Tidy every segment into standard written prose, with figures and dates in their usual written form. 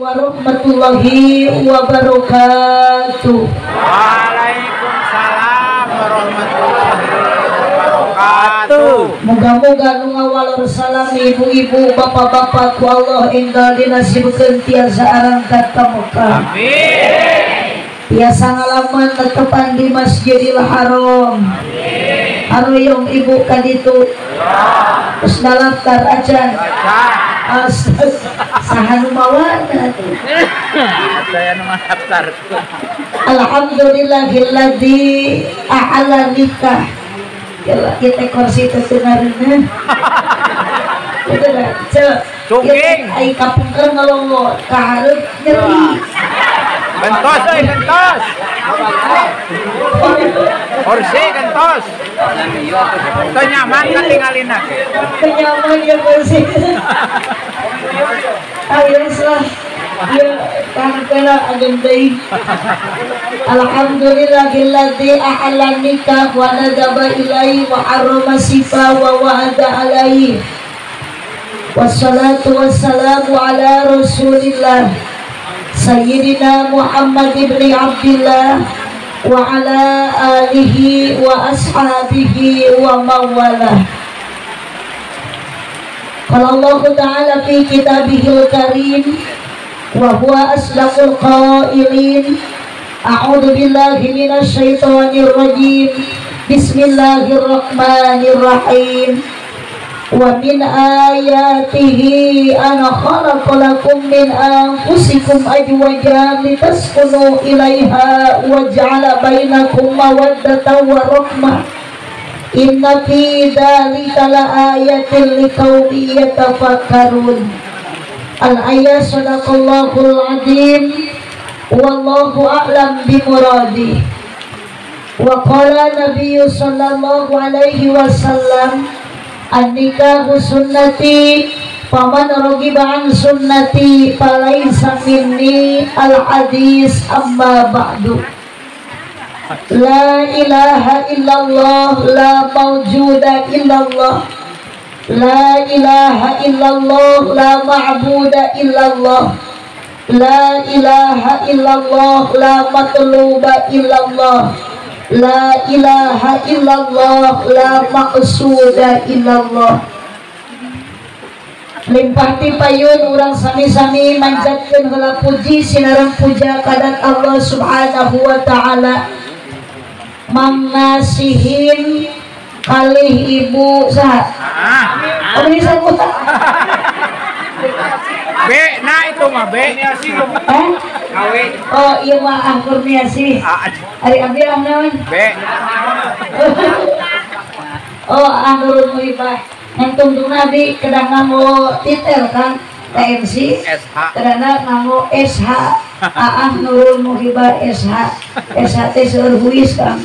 Warahmatullahi wabarakatuh. Waalaikumsalam warahmatullahi wabarakatuh. Moga-moga nu ngawalor salam ibu-ibu, bapak-bapak ku Allah enggal dinasibkeun tiasa arangkat ka Mekah. Amin. Tiasa ngalaman tetepan di Masjidil Haram. Amin. Haroyong ibu kaditu. Terus nalaftar acan. Saha nu mawana tuh. Saya nu ngadaftar. Alhamdulillahilladzi a'ala nikah. Ya kita kursi teh teu ngareunah. Kitu lah, ceu. Cungking. Ai kapungker ngalongo ka hareup nyeri. Gentos euy, gentos. Kursi gentos. Teu nyaman katingalina. Teu nyaman ya kursi. Ayeuna lah. Ya tangkela ageng deui. Alhamdulillahilladzi a'ala nikah wa nadaba ilaihi wa harrama sifa wa wa'ada alaihi. Wassalatu wassalamu ala Rasulillah Sayyidina Muhammad ibn Abdillah wa ala alihi wa ashabihi wa mawalah. Qala Allah Ta'ala fi kitabihil karim wa huwa asdaqul qailin. A'udzu billahi minasy syaithanir rajim. Bismillahirrahmanirrahim. Wa min ayatihi an khalaqalakum min anfusikum azwajan litaskunu ilaiha wa ja'ala bainakum mawaddatan wa rahmah. Inna fi dzalika laayatin liqaumin yatafakkarun. Al-ayat sadaqallahul azim. Wallahu a'lam bimuradi. Wa qala nabiyyu sallallahu alaihi wasallam, an-nikahu sunnati faman raghiba an sunnati falaisa minni. Al-hadis. Amma ba'du. La ilaha illallah, la mawjuda illallah. La ilaha illallah, la ma'buda illallah. La ilaha illallah, la matluba illallah. La ilaha illallah, la maqsuda illallah. Limpah ti payun urang sami-sami manjatkeun heula puji sinareng puja kadat Allah Subhanahu wa taala. Mangnasihin kalih ibu saha? Oh, bisa B, nah itu mah B. Oh iya mah ah Kurniasih. Ari abdi ah naon? B. Oh ah Nurul Muhibah. Nang tungtungna abdi kedah nganggo titel Kang TMC. SH. Kedahna nganggo SH. Aah Nurul Muhibah SH. SH teh seueur huis Kang.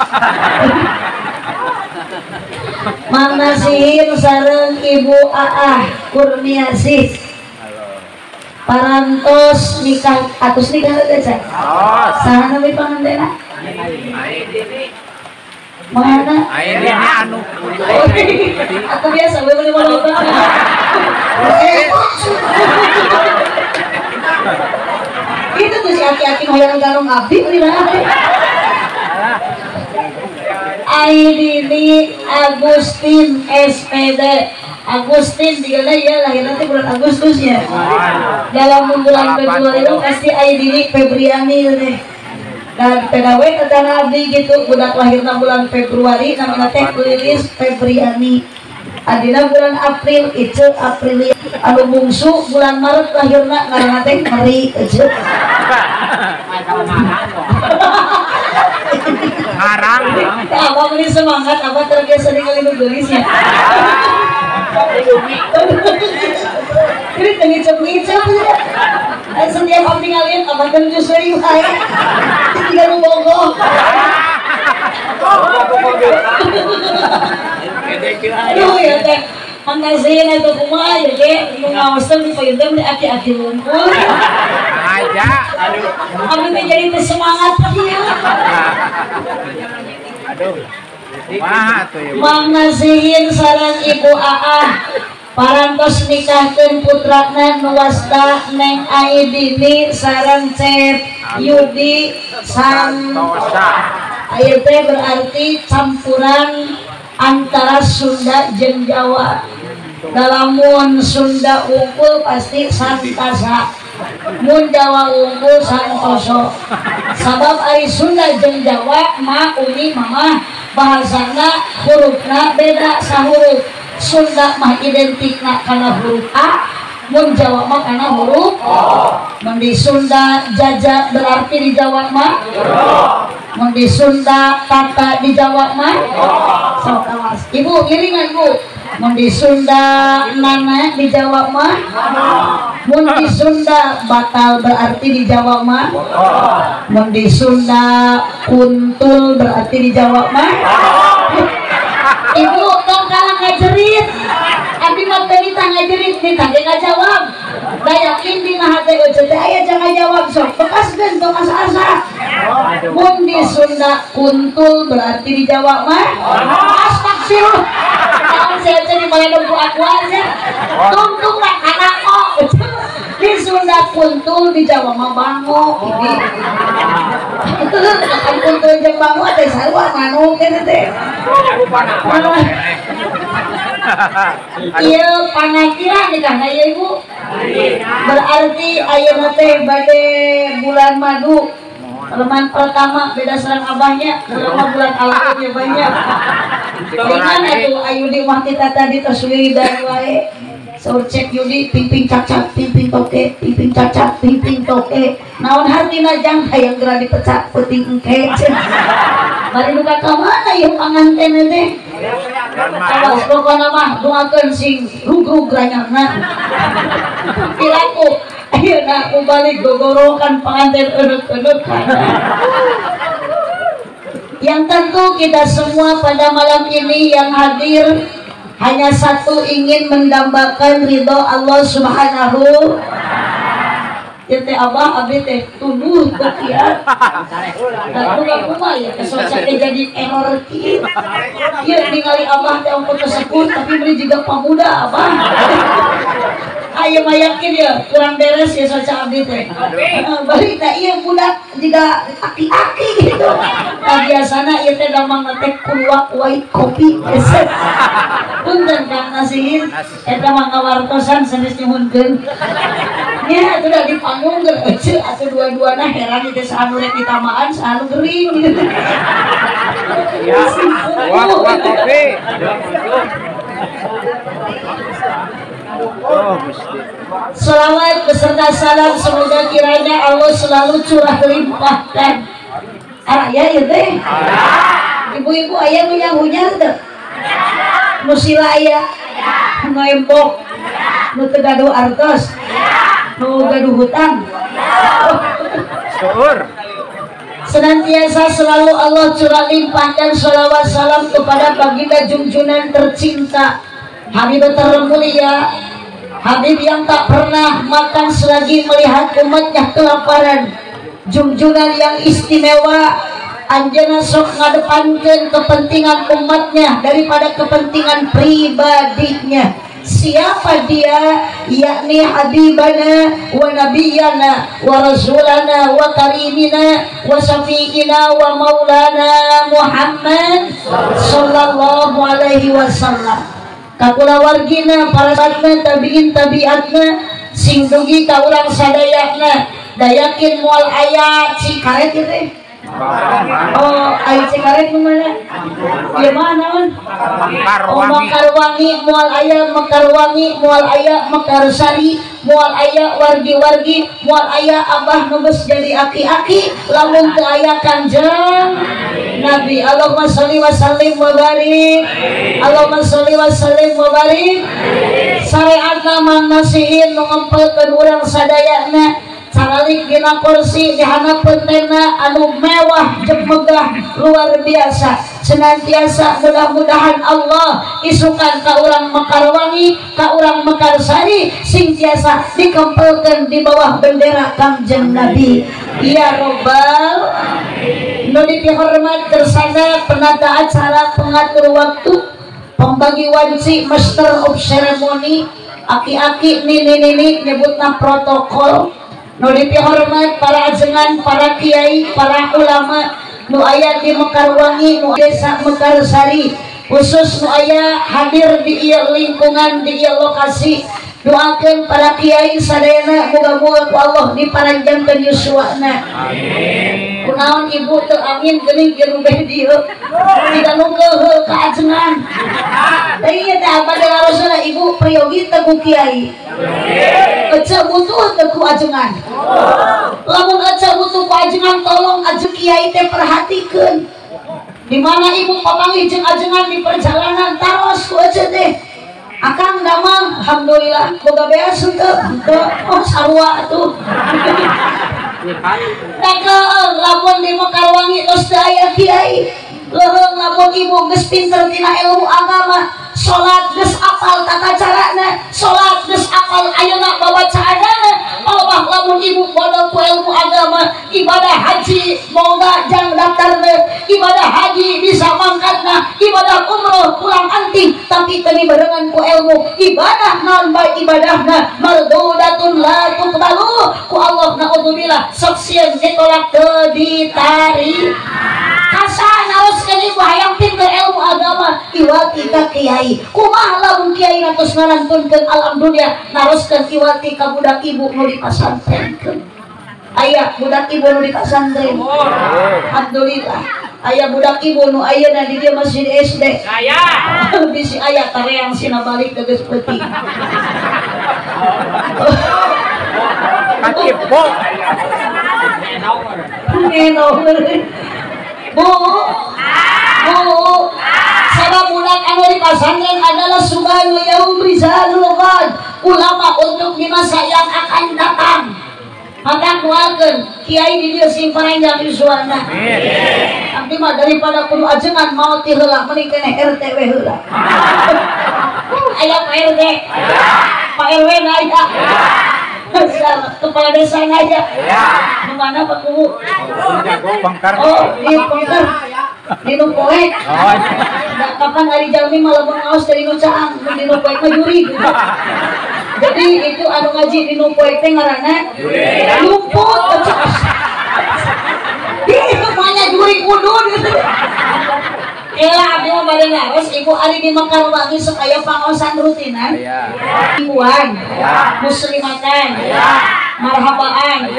Mangnasihin sareng Ibu Aah Kurniasih. Parantos nikah atus nikah teh can. Saha nami pangantena? Mana? Airnya anu. Atau biasa we meuli loba. Itu tuh si aki-aki hoyong galung abdi meuli mah. Aidini Agustin SPD. Agustin digana ya lahirnya teh bulan Agustus ya. Dalam bulan Februari itu pasti Aidini Febriani teh. Dan PDW tetangga abdi gitu budak lahirna bulan Februari namina teh Lilis Febriani. Adina bulan April Ice Aprilia. Anu bungsu bulan Maret lahirna ngaranna teh Meri Ice. Ngarang. Abah beli semangat, abah terbiasa ningali nu geulis ya. Jadi ngicep-ngicep ya. Setiap abdi ngalian abah teh nuju seuri wae. Tinggal nu bogoh. Aduh ya teh. Mangazin atau kumaha ya ge nu ngaoskeun di payun teh meni aki-aki lungkul. Aja. Aduh. Abdi teh jadi teu semangat kieu. Aduh. Kumaha atuh ya. Mangasihin sareng Ibu Aah Parantos nikahkeun putrana nu wasta Neng Aidini sareng Cep Yudi Santosa. Ieu teh berarti campuran antara Sunda jeung Jawa. Dalamun Sunda unggul pasti Santasa, mun Jawa unggul Santoso. Sabab ari Sunda jeung Jawa ma uni mama bahasana hurufna beda sahuruf. Sunda mah identikna kana huruf A, mun Jawa mah kana huruf O. Mun di Sunda jaja berarti di Jawa mah, mun di Sunda tata di Jawa mah. Sok awas ibu ngiringan bu. Mun di Sunda nana di Jawa mah, mun di Sunda batal berarti di Jawa mah, mun di Sunda kuntul berarti di Jawa mah. Ibu tong kalah ngajerit, abdi mah teu nitah ngajerit, nitah ge ngajawab. Da yakin dina hate euceut teh aya jangan jawab sok bekaskeun tong asa-asa. Mun di Sunda kuntul berarti di Jawa mah. Astagfirullah. Naon sia teh di baledog ku akuan nya. Tungtung lah kana o. Di Sunda kuntul di Jawa mah bango. Ini. Kan kuntul jeung bango teh sarua manuk eta teh. Ieu pangantiran nikahna ieu ibu. Berarti ayeuna teh bade bulan madu. Leman pertama beda sareng abahnya, bulan bulan alam ya banyak. Ringan atuh ayu di mah kita tadi tos wiridan wae. Saur cek Yudi pingping cacat pingping toke, pingping cacat pingping toke. Naon hartina jang hayang geura dipecat peuting engke. Bari duka ka mana ieu panganten teh? Awas pokona mah doakeun sing rugrug ranyana. Piraku ayeuna ku balik gogorokan panganten euneuh-euneuh. Yang tentu kita semua pada malam ini yang hadir hanya satu, ingin mendambakan ridho Allah Subhanahu. Ya teh abah abdi teh tuduh kiat. Da kumaha ya kesocak teh jadi error kieu. Ieu ningali abah teh ongkoh sepuh tapi beri juga pamuda abah. Ayo mah yakin ya kurang beres ya soca abdi teh. Bari teh ieu budak jiga aki-aki gitu. Nah, biasana ieu teh damang teh kuluak white kopi. Punten Kang Nasihin eta mah ngawartosan sanes nyuhunkeun. Nya atuh da di panggung geus eceu atuh dua-duana heran teh saanu rek ditamaan saanu gering gitu. Ya, wah kopi. Oh, Salawat beserta salam semoga kiranya Allah selalu curah limpahkan. Araya ieu teh. Ibu-ibu aya nu nyahunya teu? Nu sila aya, nu embok, nu teu gaduh artos, nu gaduh hutang. Seueur. Senantiasa selalu Allah curah limpahkan salawat salam kepada baginda junjungan tercinta Habib termulia, Habib yang tak pernah makan selagi melihat umatnya kelaparan, junjungan yang istimewa, anjeunna sok ngadepankeun kepentingan umatnya daripada kepentingan pribadinya. Siapa dia? Yakni habibana wa nabiyana wa rasulana wa karimina wa syafi'ina wa maulana Muhammad sallallahu alaihi wasallam. Kakula wargina para sahabatna tabiin tabiatna sing dugi ka urang sadayana da yakin moal aya cikaret ieu teh. Oh, aya cikaret nu mana? Ieu mah naon? Oh, Mekarwangi moal aya Mekarwangi, moal aya Mekarsari, moal aya wargi-wargi, moal aya abah nu geus jadi aki-aki lamun teu aya Kanjeng Nabi. Allahumma sholli wa sallim wa barik. Allahumma sholli wa sallim wa barik. Syariatna Mang Nasihin nu ngempelkeun urang sadayana caralik dina kursi di handapeun tenda anu mewah jeung megah luar biasa. Senantiasa mudah-mudahan Allah isukan ka urang Mekarwangi, ka urang Mekarsari sing tiasa dikempelkeun di bawah bendera Kangjeng Nabi. Ya Robbal nu dipihormat kersana penata acara pengatur waktu Pembagi wanci master of ceremony aki-aki nini-nini nyebutna protokol nu dipihormat para ajengan, para kiai, para ulama nu aya di Mekarwangi, nu desa Mekarsari, khusus nu aya hadir di ieu lingkungan, di ieu lokasi. Doakeun para kiai sadayana moga-moga ku Allah diparanjangkeun yuswana. Amin. Kunaon ibu teu amin geuning jeung beh dieu. Tidak nu keuheul ka ajengan. Teh ieu teh abah larosna ibu priyogi teu ku kiai. Ece butuh teu ku ajengan. Lamun ece butuh ku ajengan tolong ajeng kiai teh perhatikeun. Di mana ibu papanggih jeung ajengan di perjalanan taros ku ece teh. Akang damang, alhamdulillah, boga beas henteu, henteu, oh sarua atuh. Dakeun lamun di Mekarwangi tos teu aya kiai, leuheung lamun ibu geus pinter tina ilmu agama, salat geus apal tata carana, salat geus apal ayeuna babacaanana, palebah lamun ibu bodoh ku ilmu agama, ibadah haji moga jang daftarna, ibadah haji bisa mangkatna, ibadah umroh pulang anting, tapi teu dibarengan ku ilmu, ibadah naon bae ibadahna mardudatun la tuqbalu ku Allah naudzubillah sok sieun ditolak teu ditari. Kasahan haruskeun ibu hayang pinter ilmu agama iwati ka kiai. Kumaha lamun kiai tos ngarantunkeun alam dunia naroskeun iwati ka budak ibu nu dipasantrenkeun. Aya budak ibu nu dipasantren. Alhamdulillah. Aya budak ibu nu ayeuna di dieu masih di SD. Aya. Bisi aya tareang sina balik ke geus peuting. Katipo. Ngeno. Bu. Bu. Sabab budak anu di pasantren adalah subhanul yaum rizalul ghad, ulama untuk di masa yang akan datang. Maka doakeun kiai di dieu sing paranjang yuswana. Abdi mah daripada kudu ajengan maot ti heula mending keneh RT we heula. Aya Pak RT. Pak RW na aya. Kepala desa na aya. Di mana Pak Kubu? Oh, di Pengker. Di nu poek. Da kapan ari jalmi mah lamun ngaos dari nu caang, di nu poek mah jurig. Jadi itu anu ngaji di nu poek teh ngaranna lumput. Di itu mah jurig udun gitu. Elah abdi mah bade naros ibu ari di Mekarwangi sok aya pangaosan rutinan. Ibuan, muslimatan, marhabaan,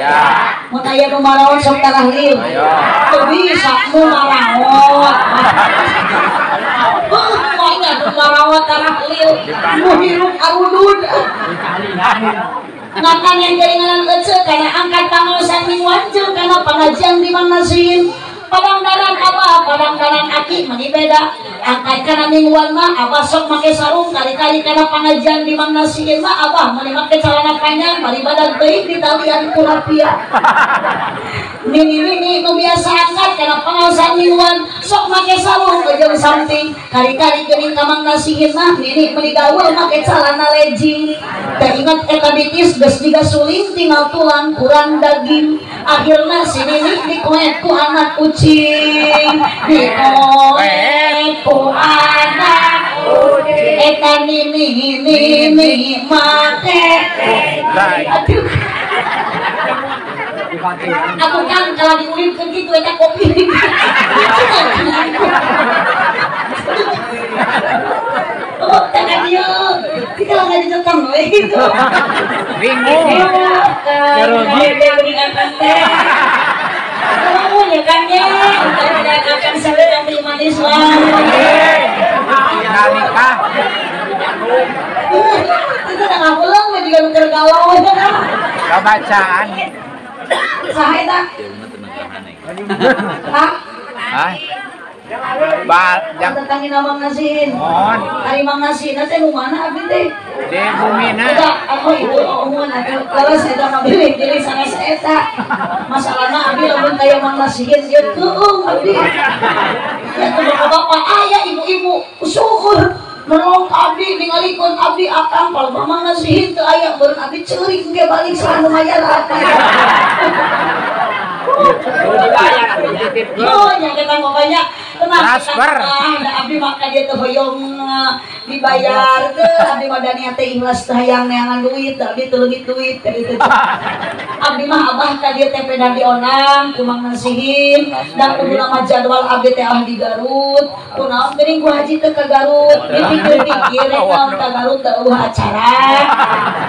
mun aya nu maraot sok tarahlil. Teu bisa nu maraot. Heuh, nu maraot tarahlil, nu hirup arudud. Ngakan yang jaringan ece kana angkat pangaosan mingguan jeung kana pangajian di Mangnasin. Padangdaran abah, padangdaran aki mani beda. Angkat kana mingguan mah abah sok make sarung, kali-kali kana pangajian di Mangnasin mah abah mani make celana panjang, bari badag teuing ditalian ku rapia. Nini-nini nu biasa angkat kana pangaosan mingguan sok make sarung jeung samping, kali-kali geuning ka Mangnasin mah nini meuni gaul make celana legging. Teu ingat eta bitis geus digasuling tinggal tulang kurang daging. Akhirna si nini dikoet ku anak kucing, dikoet ku anak kucing. Eta nini nini make. Aduh. Aku kan kalau diulipkeun kitu eta kopi. Oh, tangan dia. Kita nggak ditetang we gitu. Bingung. Kamu ya kan ya, tidak akan sampai yang manis lah. Nikah. Itu nggak pulang, juga mikir galau aja kan. Bacaan. Saha eta? Hah? Hah? Bal jang tetangin Mang Nasin. Ari Mang Nasin teh nu mana abdi teh? Di bumina. Eta aku ibu omongan atuh leres eta mah bilih-bilih sanes eta. Masalahna abdi lamun kaya Mang Nasin ieu keueung abdi. Ya tuh bapak-bapak aya ibu-ibu syukur menolong abdi ningalikeun abdi akang kalau Mang Nasin teu aya beureun abdi ceurik engke balik saha nu mayar abdi. Oh, nya kita banyak. Tenang. Da abdi mah ka dieu teh hoyong dibayar teh abdi mah da niat teh ikhlas teh hayang neangan duit, abdi teu leungit duit ka dieu teh. Abdi mah abah ka dieu teh pedah dionang ku Mang Nasihin, da kudu mah jadwal abdi teh ah di Garut. Kunaon geuning ku haji teh ka Garut, dipikir-pikir rek naon ka Garut teh eueuh acara.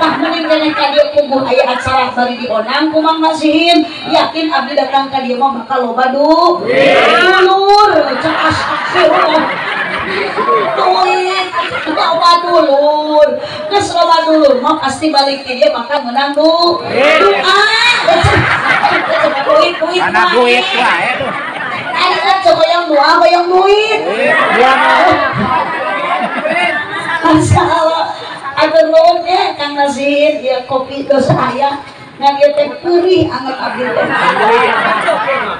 Tah mending keneh ka dieu puguh aya acara bari dionang ku Mang Nasihin, yakin abdi datang ka dieu mah bakal loba dulur. Cek astagfirullah. Duit loba dulur. Geus loba dulur mah pasti balik ke dia bakal menang doa. Duit duit. Mana duit wae tuh. Ayeuna coba yang doa hoyong duit. Masya Allah. Atur nuhun ya Kang Nasihin ya kopi dosa aya. Ngan ieu teh peurih anget abdi teh.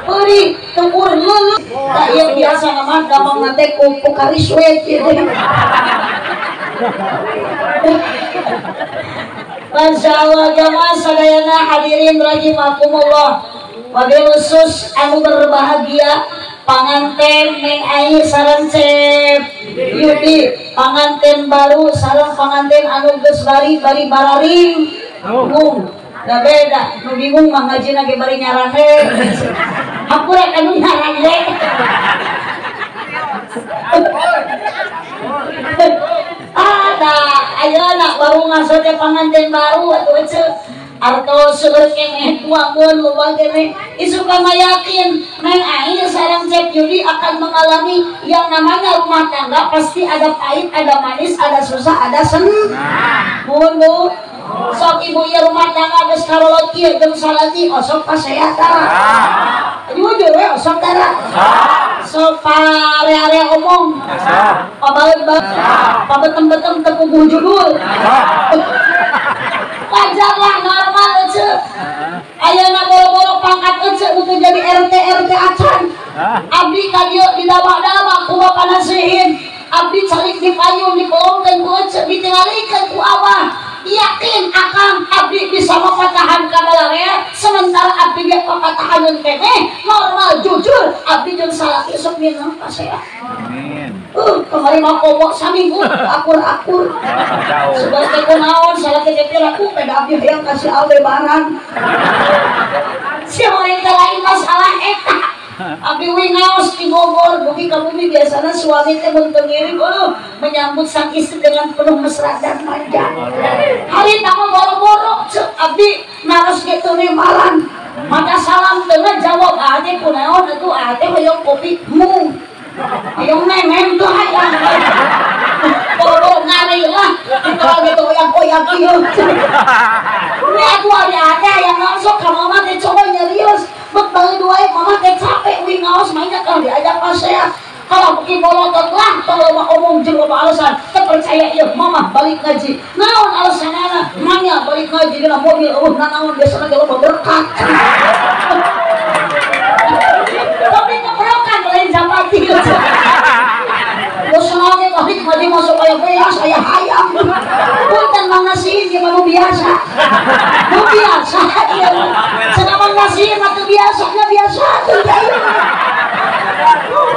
Peurih tembur leuleut. Da ieu biasa mah damang teh ku karis we kieu teh. Masya Allah jamaah sadayana hadirin rahimakumullah. Wabil khusus anu berbahagia panganten Neng Ai sareng Cep Yudi, panganten baru sareng panganten anu geus bari bari bararing. Bingung. Da beda, nu bingung mah ngajina ge bari nyarane. Hampura anu nyarane. Ada ayeuna baru ngaso teh panganten baru atuh eceu. Artos seueur keneh tuangeun loba keneh. Isuka mah yakin Neng Ai sareng Cep Yudi akan mengalami yang namanya rumah tangga pasti ada pahit, ada manis, ada susah, ada senang. Mun Bu. Sok ibu ieu rumah tangga geus karolot kieu jeung salaki osok pasea tara. Jujur we osok tara. Sok parea-area omong. Pabaeut-baeut. Pabetem-betem teu puguh judul. Wajar lah normal eceu. Ayeuna boro-boro pangkat eceu nu teu jadi RT RT acan. Abdi ka dieu didawa-dawa ku Bapak Nasihin. Abdi calik di payung dipolongkeun ku eceu ditingalikeun ku abah. Yakin akang abdi bisa mempatahan kabalarea sementara abdi ge papatahaneun keneh normal jujur abdi jeung salaki sok minang pasea. Amin. Kemarin mah komo saminggu akur-akur. Sudah teh kunaon salaki teh piraku peda abdi hayang kasih Aldebaran. Si horeung teh lain masalah eta. Abdi wingaos di Bogor dugi ka bumi biasana suami teh mun teu ngiring menyambut sang istri dengan penuh mesra dan manja. Hari mah boro-boro ceuk abdi naros ge teu nembalan. Maka salam teu ngajawab ate kunaon atuh ate hoyong kopi mung. Hoyong nemem tuh hayang. Boro-boro ngari lah ditolak gitu oyang-oyang ieu. Ini atuh ari ate hayang naon sok ka mama teh coba nyerius. Bet balik wae mama teh capek wingaos mainnya kalau diajak pasea. Kalau beki bolotot lah tong loba omong jeung loba alasan teu percaya ieu mama balik ngaji. Naon alasanana? Manya balik ngaji dina mobil eueuh nanaon biasana ge loba berkat. Tapi keprokan lain japati. Geus naon ge balik ngaji masuk aya beas aya hayam. Punten Mang Nasihin ieu mah nu biasa. Nu biasa ieu. Cenah Mang Nasihin mah teu biasa nya biasa teu ieu.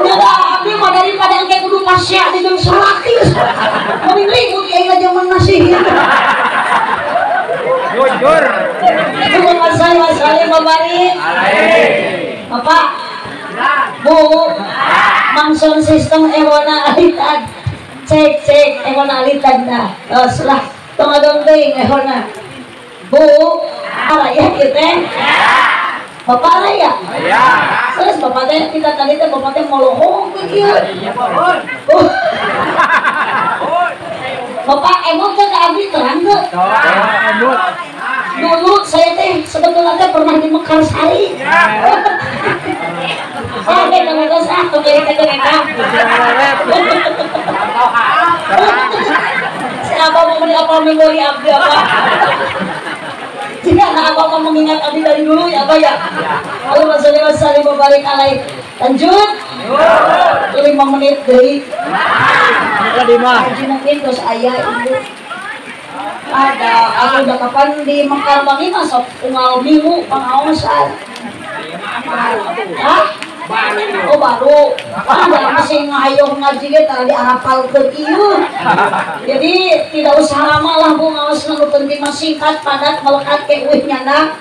Udah abdi mah daripada engke kudu pasea di jeung salaki. Mending ribut ieu jeung Mang Nasihin. Jujur. Allahumma sholli wa barik. Bapak, Bu, Mangson sistem ewana alitan. Cek cek ewana alitan dah. Selah tong adong teuing ewana. Bu, raya ieu teh. Bapak raya. Terus bapak teh kita tadi teh bapak teh molohong kieu. Bapak emot teh ka abdi terang teu? Emot. Dulu saya teh sebetulnya teh pernah di Mekarsari. Oh, teh geus ah teu teh eta. Si abah mau beli apa memori abdi apa? Tidak, nah abah mau mengingat abdi dari dulu ya abah ya. Allahumma sholli wa sallim wa barik alaih. Lanjut. 5 menit deui. 5 mungkin terus ayah ibu. Ada aku udah kapan di Mekar Bangi masuk unggal minggu pengawasan. Hah? Oh baru. Ada masih ngahayong ngaji ge tara diarapalkeun ieu. Jadi tidak usah lama lah Bu ngaos nu penting mah singkat padat melekat ke eueuh nyanda.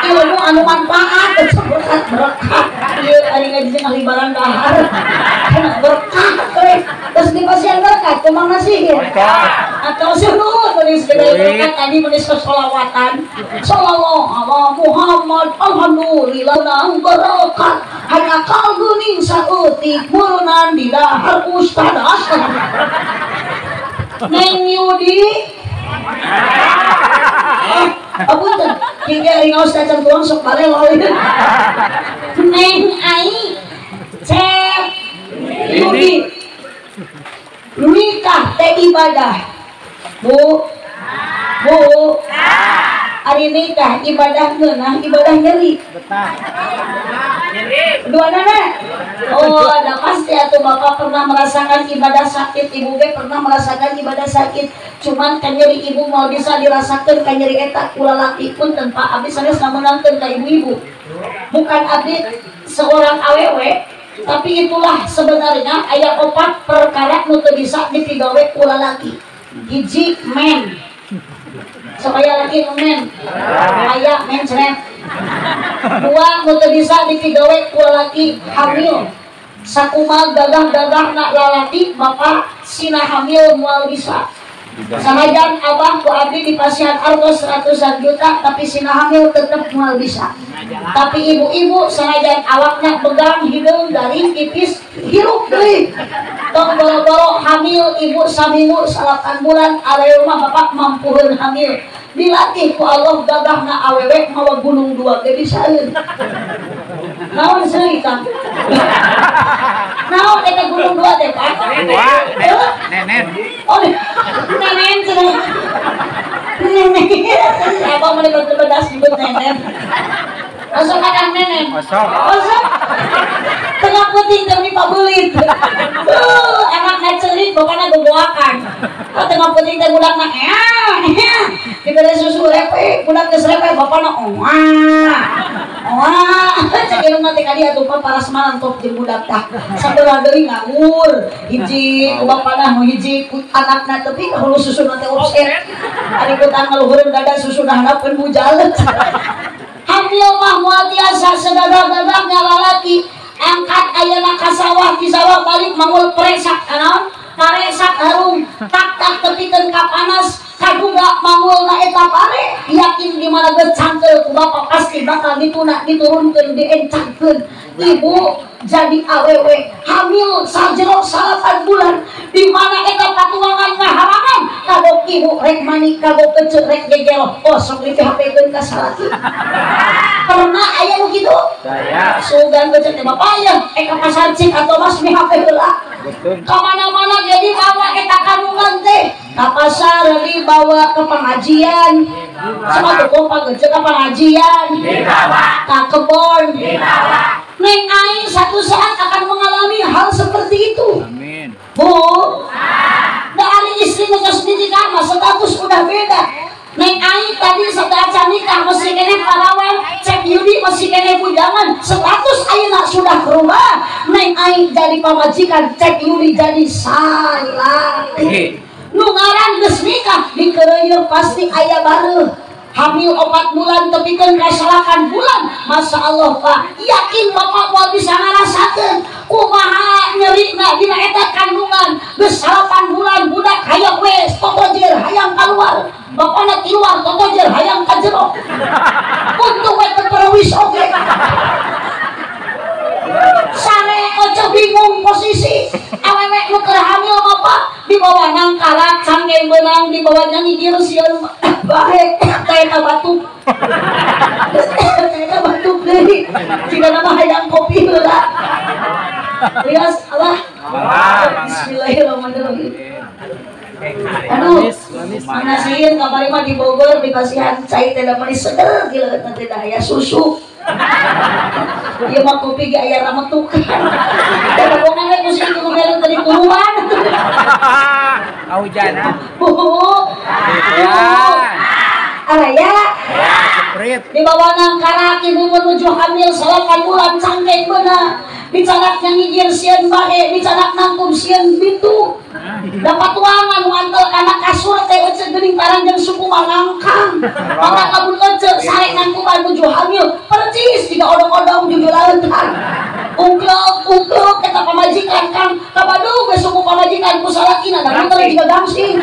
Ilmu anu manfaat berkat berkat. Ieu ari ngaji jeung ahli barang dahar. Berkah teh. Terus dipasihan berkat kumaha sih? Atau suruh tulis gede berkat tadi menulis sholawatan. Sallallahu ala Muhammad alhamdulillah nang berkat. Hanya kau guning sautik murunan di dahar ustad asal. Neng Yudi. Apunten, hingga ringaos tacan tuang sok balelo. Neng Ai Cep Yudi. Nikah teh ibadah. Bu. Bu. Ari nikah ibadah ngeunah, ibadah nyeri. Dua nana. Oh, ada pasti atau bapak pernah merasakan ibadah sakit, ibu ge pernah merasakan ibadah sakit. Cuman kan nyeri ibu mau bisa dirasakan kan nyeri eta kula laki pun tanpa abdi sanes ngamenangkeun ka ibu-ibu. Bukan abdi seorang awewe, tapi itulah sebenarnya aya opat perkara nu teu bisa dipigawe kula laki. Hiji men. Supaya laki men. Aya men ceret. Dua nu teu bisa dipigawe ku lalaki hamil. Sakumaha gagah-gagahna lalaki bapak sina hamil moal bisa. Sanajan abah ku abdi dipasihan artos ratusan juta tapi sina hamil tetep moal bisa. Tapi ibu-ibu sanajan awakna begang hideung garing tipis hirup deui. Tong boro-boro hamil ibu saminggu 8 bulan awewe mah bapak mampuheun hamil. Dilatih ku Allah gagahna awewe mawa gunung dua ge bisaeun. Naon seuri Kang? Naon eta gunung dua teh Pak? Dua. Nenen. Oh, nenen cenah. Nenen. Abah mah bedas nyebut nenen. Osok kadang nenen. Osok. Osok. Tengah puting demi pabelit. Anakna cerik bapana gogoakan. Oh, tengah puting teh budakna dibere susu repe, budak geus repe bapana oah. Oah, cek irungna teh ka dieu atuh pa parasmanan top jeung budak tah. Sabelah deui ngawur, hiji ku bapana nu hiji ku anakna tepi ka hulu susuna teh offset. Ari kutang ngaluhureun dada susuna handapeun bujal. Hamil mah moal tiasa segagah-gagahnya lalaki angkat ayeuna ka sawah di sawah balik mangul presak naon paresak harum tak tak tepikeun ka panas kaduga mangulna eta pare yakin di mana geus cangkeul ku bapak pasti bakal dituna diturunkeun diencangkeun. Ibu jadi awewe hamil sajero 8 bulan di mana eta patuangan ngaharangan kagok ibu rek mani kagok keceu rek gegelo oh sok di PHP-keun ka salaki. Pernah aya nu kitu? Saya. Sugan keceu teh bapak ya ka pasar cik atau mas mi HP heula. Ka mana-mana jadi bawa eta kandungan teh ka pasar dibawa ke pengajian. Sama tuh kompak geus ka pengajian dibawa ka kebon dibawa. Neng Ai satu saat akan mengalami hal seperti itu. Amin. Bu, dari istri geus nikah mah status udah beda. Neng Ai tadi saat nikah masih kene parawan, Cep Yudi masih kene bujangan, status ayeuna sudah berubah. Neng Ai jadi pamajikan, Cep Yudi jadi salaki. Nu ngaran geus nikah dikeureuyeung pasti aya bareuh. Hamil 4 bulan tepikeun ka 8 bulan, Masya Allah Pak, yakin bapak moal bisa ngarasakeun kumaha nyerina dina eta kandungan geus 8 bulan budak hayang we totojer hayang kaluar, bapana keluar totojer hayang ka jero. Untung we teu perwis oge. Sare oce bingung posisi awewe nu keur hamil mah Pak dibawa nangkarak cangkem beunang dibawa nyangigir sieun bae teh batuk. Teh batuk deui. Jigana mah hayang kopi heula. Rias Allah. Bismillahirrahmanirrahim. Aduh, manasihin kamari mah di Bogor dipasihan cai teh da manis seger gila teh da aya susu. Ieu mah kopi ge aya rametukan. Da bohongan we ku sing kudu mere tadi turuan. Kahujanan. Bu. Araya dibawa nangkarak ibu menuju hamil 8 bulan cangkeng beuna dicanak nyangigir sieun bae dicanak nangkum sieun bitu dapat tuangan nu antel kana kasur teh ece geuning taranjang suku mangangkang maka kabun ece sare nangkuman menuju hamil percis jiga odong-odong jujulaeun ungklok-ungklok eta pamajikan kang kabadung we suku pamajikan ku salakina da muter jiga gangsing.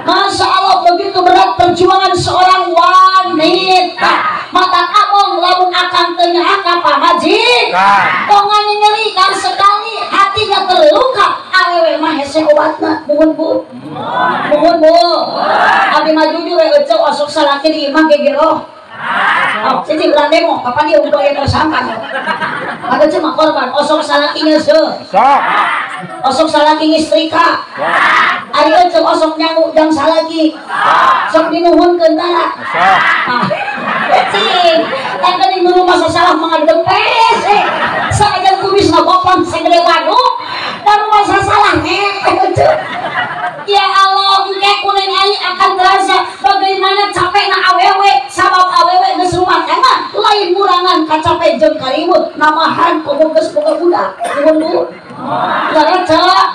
Masya Allah begitu berat perjuangan seorang wanita. Mata abong lamun akang teu nyaah ka pamajikan tongan nyerikan sekali hatinya terluka awewe mah hese obatna muhun bu muhun bu abdi mah jujur we ece osok salaki di imah gegeroh. Oh, jadi ulah demo, kapan dia udah yang tersangka? Ada cuma korban, osok salakinya se, osok salaki ngistrika, ayo cek osok nyamuk jang salaki, sok dinuhunkeun tara. Cing, tak geuning nu masa salah mangadu dempes, saajan kumis na bopon segede waduk, dan masa salah Ya Allah, engke kuning ai akan terasa bagaimana capekna awewe sabab awewe geus rumah tangga lain murangan kacape jeung kariweuh namahan komo geus boga budak. Nuhun Bu. Laraca.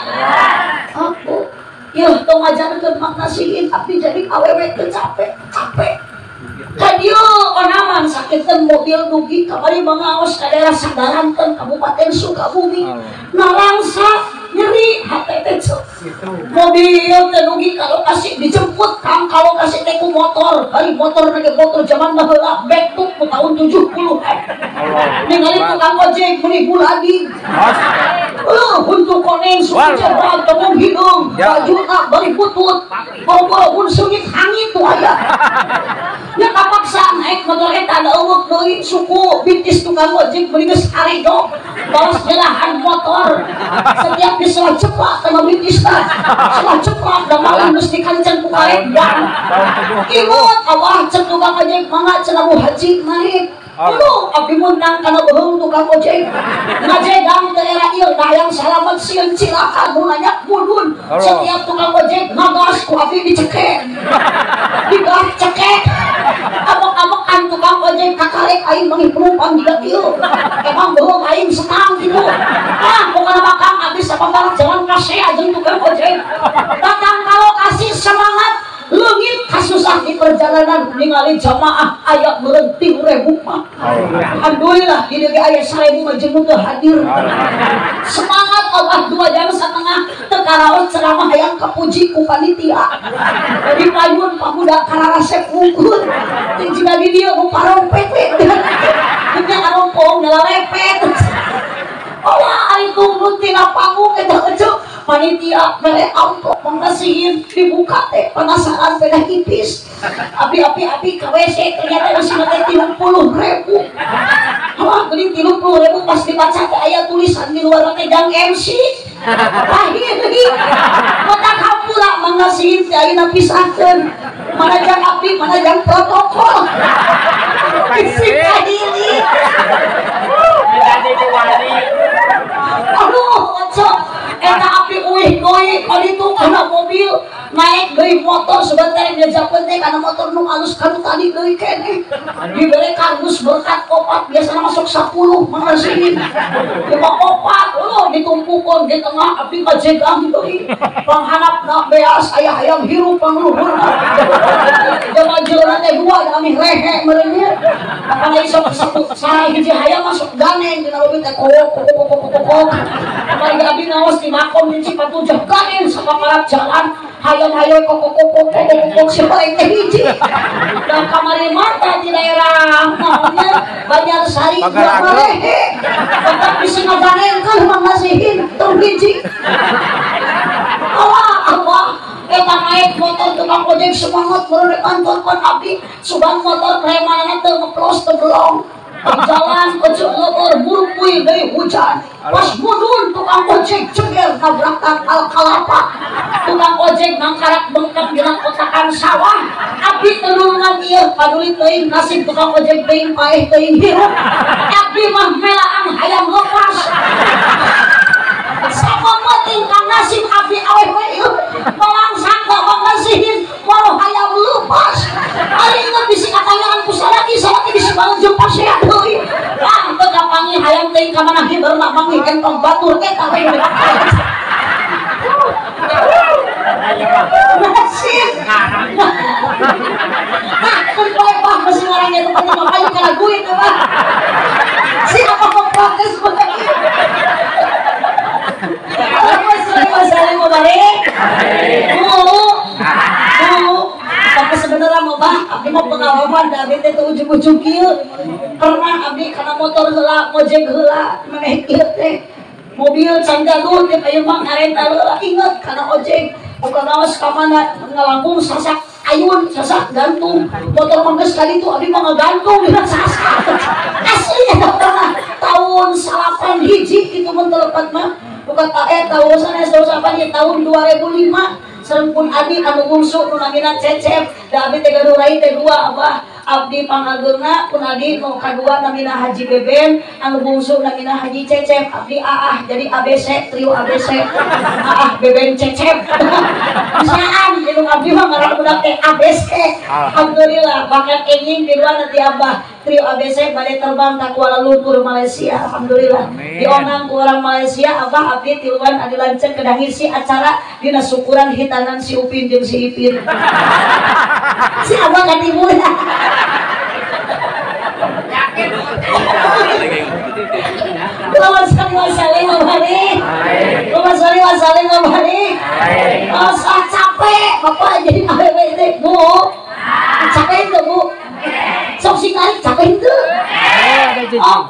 Aku yeuh tong ngajarkeun makna sihir abdi jadi awewe teu capek, capek. Ka dieu onaman sakiteun mobil dugi kamari mangaos ka daerah Sadaranten Kabupaten Sukabumi. Nalangsa nyeri hati teh mobil teh dugi ka lokasi dijemput kang ka lokasi teh ku motor bari motor nage motor zaman baheula back to tahun 70-an ningali tukang ojek meuni buladi untuk koneng suku jebral tembung hidung bajuna bari butut boro-boro mun seungit hangit tuh aya nya kapaksa naik motor eta da eueuh deui suku bintis tukang ojek meuni geus aredo balas jelahan motor setiap di salah cepat sama bintisna salah cepat da malam geus dikancen ku karek ban imut abah cek tukang ojek mangga cenah Bu Haji naik. Aduh, abdi menang kana beuheung tukang ojek. Ngajegang teh era ieu dayang salamet sieun cilaka nu nanya mudun. Setiap tukang ojek ngagas ku abdi dicekek. Digas cekek. Amok-amokan tukang ojek kakarek aing manggih penumpang jiga kieu. Emang beuheung aing senang kitu. Ah, pokona mah Kang abdi sapambarak jalan kasea jeung tukang ojek. Datang ka lokasi semangat leungit kasusah di perjalanan ningali jamaah aya meureun 3.000 mah. Alhamdulillah di dieu aya 1.000 mah jeung teu hadir. Semangat Allah 2,5 jam teu karaos ceramah hayang kapuji ku panitia. Jadi payun pamuda kararasep wungkul. Teu jiga di dieu nu parompet we. Nya karompong dalarepet. Allah ari turun tina panggung eta eceu panitia mere amplop mangasihin dibuka teh penasaran beda ipis api-api-api ka WC ternyata isina teh 30.000. Halah geuning 30.000 pas dibaca teh aya tulisan di luar teh jang MC pahit deui mata hampura mangasihin teh ayeuna pisahkeun mana jang abdi mana jang protokol bisi kahili. Aduh, cok, eta abdi uih deui kali itu kana mobil naik deui motor sebentar ngejapeun teh kana motor nu alus kanu tadi deui keneh. Dibere kardus berkat opat biasana masuk 10 mangasihin. Lima opat eueuh ditumpukeun di tengah abdi kajegang deui. Panghanapna beas aya hayang hirup pangluhurna. Jaman jelema teh dua da amih rehe meureun ieu. Makana isok sae hiji hayang masuk ganeng dina mobil teh kok kok kok kok kok. Kamari abdi naos di makom di Cipatujah ganeng sapaparat jalan hayang-hayang kok kok kok kok kok siapa teh hiji. Dan kamari mata di daerah naonnya Banjarsari dua marehe. Tetap bisa ngaganengkeun mangasihin teu hiji. Allah Allah eta naik motor tukang ojek semangat meureun kantor abdi sugan motor premanana teu ngeplos teu belong. Di jalan ojek leueur murpuy deui hujan. Pas mudun tukang ojek ceger nabrak tangkal kalapa. Tukang ojek nangkarak bengkak dina kotakan sawah. Abdi telulungan ieu paduli teuing nasib tukang ojek teuing paeh teuing hirup. Abdi mah melaan hayang lepas. Sama penting kang nasib abdi aweh we ieu. Malangsak mangasihin walau hayang lepas. lepas. Ari ingat bisi katanyaan ku salaki, salaki bisi bangun jeung pasea deui. Ah, teu kapanggih hayang teuing ka mana hiberna manggih entong batur eta we. Nasib. Nah, kan bae bah masih ngarangnya itu penting ngapain kalaguin tuh bah. Siapa mau protes begini? Tapi sebenarnya mau bah, abdi mau pengalaman, abdi teh ujung-ujung kieu. Pernah abdi kana motor heula, ngojek heula, maneh kieu teh. Mobil can gaduh teh aya mah ngarenta heula, inget kana ojek. Bukan ngaos ka mana ngalangkung sasak ayun, sasak gantung. Motor mah geus kali itu abdi mah ngagantung dina sasak. Asli eta pernah tahun 91 kitu mun teu lepat mah. Bukan tahun sanes tahun sapan ya tahun 2005 sareng pun adi anu bungsu nu namina Cecep da abdi teh gaduh rai teh dua abah abdi pangageungna pun adi nu kadua namina Haji Beben anu bungsu namina Haji Cecep abdi aah jadi ABC trio ABC aah Beben Cecep bisaan indung abdi mah ngaran budak teh ABC. Alhamdulillah bahkan enging di dua nanti abah trio ABC bade terbang ka Kuala Lumpur Malaysia. Alhamdulillah dionang ku orang Malaysia abah abdi tiluan adi lanceuk kedah ngisi acara dina syukuran hitanan si Upin jeung si Ipin. Si abah katimu. Allahumma sholli wa sallim wa barik. Allahumma sholli wa sallim wa barik. Oh, capek bapak jadi awewe teh Bu. Capek teu Bu? Sok sing tarik capek teu? Oh,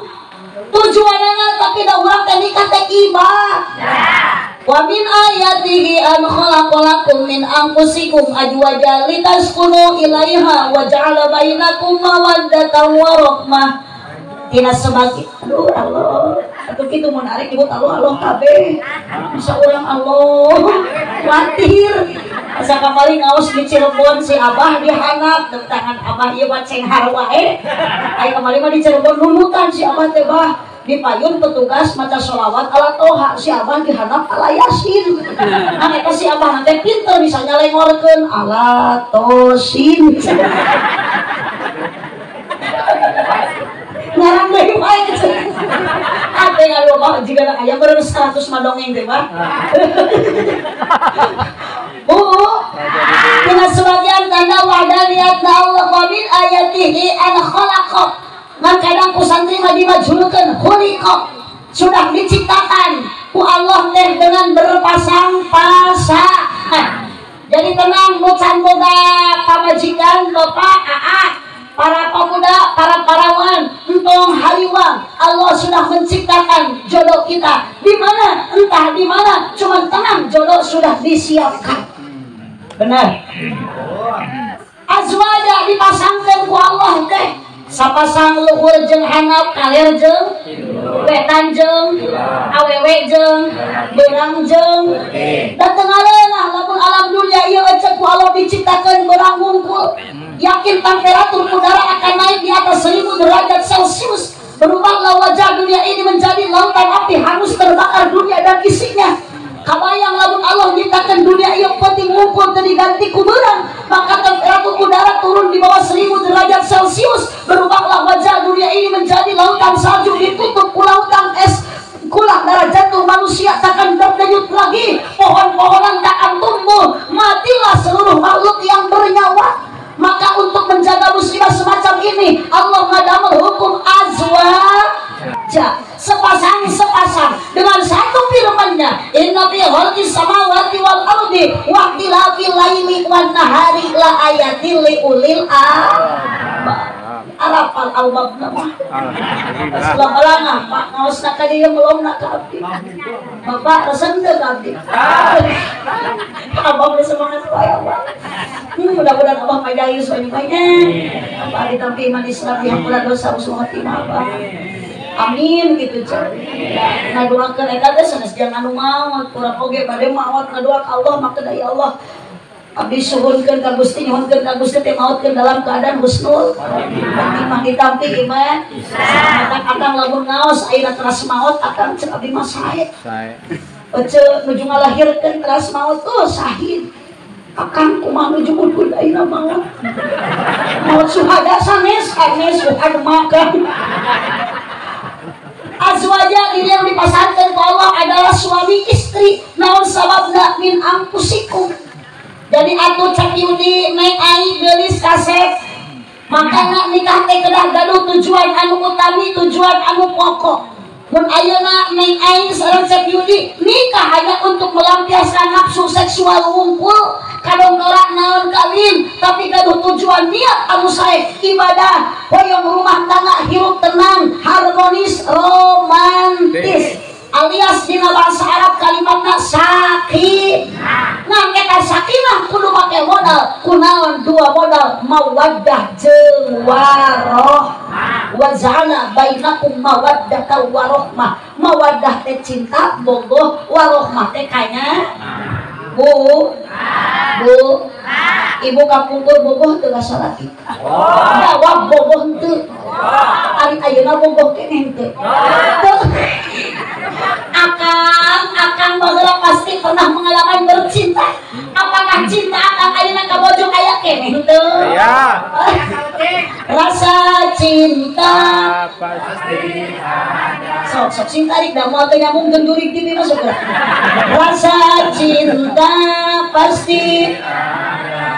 tujuanana tapi da urang teh nikah teh ibadah. Wa min ayatihi an khalaqalakum min anfusikum azwajan litaskunu ilaiha wa ja'ala bainakum mawaddatan wa rahmah. Tina sebagai aduh Allah atuh kitu mun arek nyebut Allah Allah kabeh bisa urang Allah khawatir. Asa kamari ngaos di Cirebon si Abah dihanap teu tangan Abah ieu mah cenghar wae. Ai kamari mah di Cirebon nundutan si Abah teh bah di payun petugas maca sholawat ala toha si Abah dihanap ala yasin. Nah eta si Abah nanti pinter bisa nyalengorkeun ala tosin. Ngarang deui wae ate ngalu mah jigana aya beureum 100 mah dongeng teh mah. Bu, dengan sebagian tanda wahdaniyat Allah wa min ayatihi an khalaqa. Ngan kadang ku santri mah dimajhulkeun khuliqa, sudah diciptakan ku Allah teh dengan berpasang-pasangan. Jadi tenang nu can boga pamajikan bapak aa, para pemuda, para parawan, entong hariwang, Allah sudah menciptakan jodoh kita. Di mana? Entah di mana, cuman tenang, jodoh sudah disiapkan. Benar. Azwaja dipasangkan ku Allah teh. Sapasang luhur jeung handap, kaler jeung wetan jeung awewe jeung beurang jeung da teu ngaleunah lamun alam dunia ieu ecek ku Allah diciptakeun beurang wungkul. Yakin temperatur udara akan naik di atas 1000 derajat Celcius. Berubahlah wajah dunia ini menjadi lautan api hangus terbakar dunia dan isinya. Kabayang lamun Allah nyiptakan dunia yang penting ngumpul teu diganti ku beurang, maka temperatur udara turun di bawah 1000 derajat Celcius. Berubahlah wajah dunia ini menjadi lautan salju ditutup ku lautan es. Kulak darah jantung manusia takkan berdenyut lagi, pohon-pohonan takkan tumbuh, matilah seluruh makhluk yang bernyawa. Maka untuk menjaga musibah semacam ini Allah ngadamel hukum azwaja, sepasang-sepasang dengan satu firman-Nya, inna fi khalqis samawati wal ardi wa ikhtilafil laili wan nahari la ayatin li ulil albab. Arafal albab nama. Alhamdulillah balangah Pak ngaosna ka dieu melongna ka abdi. Bapak resep teu ka abdi. Abah boleh semangat wae abah. Mudah-mudahan abah pajayu soalnya. Abah ditampi iman Islam dihampura dosa usul hati abah. Amin gitu cek. Ngadoakeun eta teh sanes jangan anu maot, urang oge bade maot ngadoa ka Allah maka da ya Allah. Abdi suhunkeun ka Gusti nyuhunkeun ka Gusti teh maotkeun dalam keadaan husnul khotimah ditampi iman. Akang akang lamun ngaos ayeuna teras maot akang cek abdi mah sae. Sae. Ece nuju ngalahirkeun teras maot tuh sahid. Akang kumaha nuju udud ayeuna maot. Maot suhada sanes sanes suhad makan. Azwaja diri yang dipasangkan ku Allah adalah suami istri. Naon sababna min anfusikum. Jadi atuh Cak Yudi neng ai geulis kasep. Makana nikah teh kedah gaduh tujuan anu utami, tujuan anu pokok. Mun ayeuna neng aing sareng Cak Yudi nikah hanya untuk melampiaskan nafsu seksual wungkul kadongdora naon kawin, tapi gaduh tujuan niat anu sae ibadah, hoyong rumah tangga hirup tenang, harmonis, romantis. Alias dina bahasa Arab kalimatna sakinah. Nah eta sakinah kudu make modal, kunaon dua modal, mawaddah jeung warohmah. Wa ja'ala bainakum mawaddatan warohmah. Mawaddah teh cinta bogoh, warohmah teh kanya. Bu, bu, ibu kapungkur bogoh teu salaki. Jawab bogoh henteu. Ari ayeuna bogoh keneh henteu. Akang, akang baheula pasti pernah mengalami bercinta. Apakah cinta akang ayeuna ka bojong aya keneh henteu? Aya. Rasa cinta pasti ada. Sok sok sing tarik da moal teu nyambung gendurik di masuk geura. Rasa cinta pasti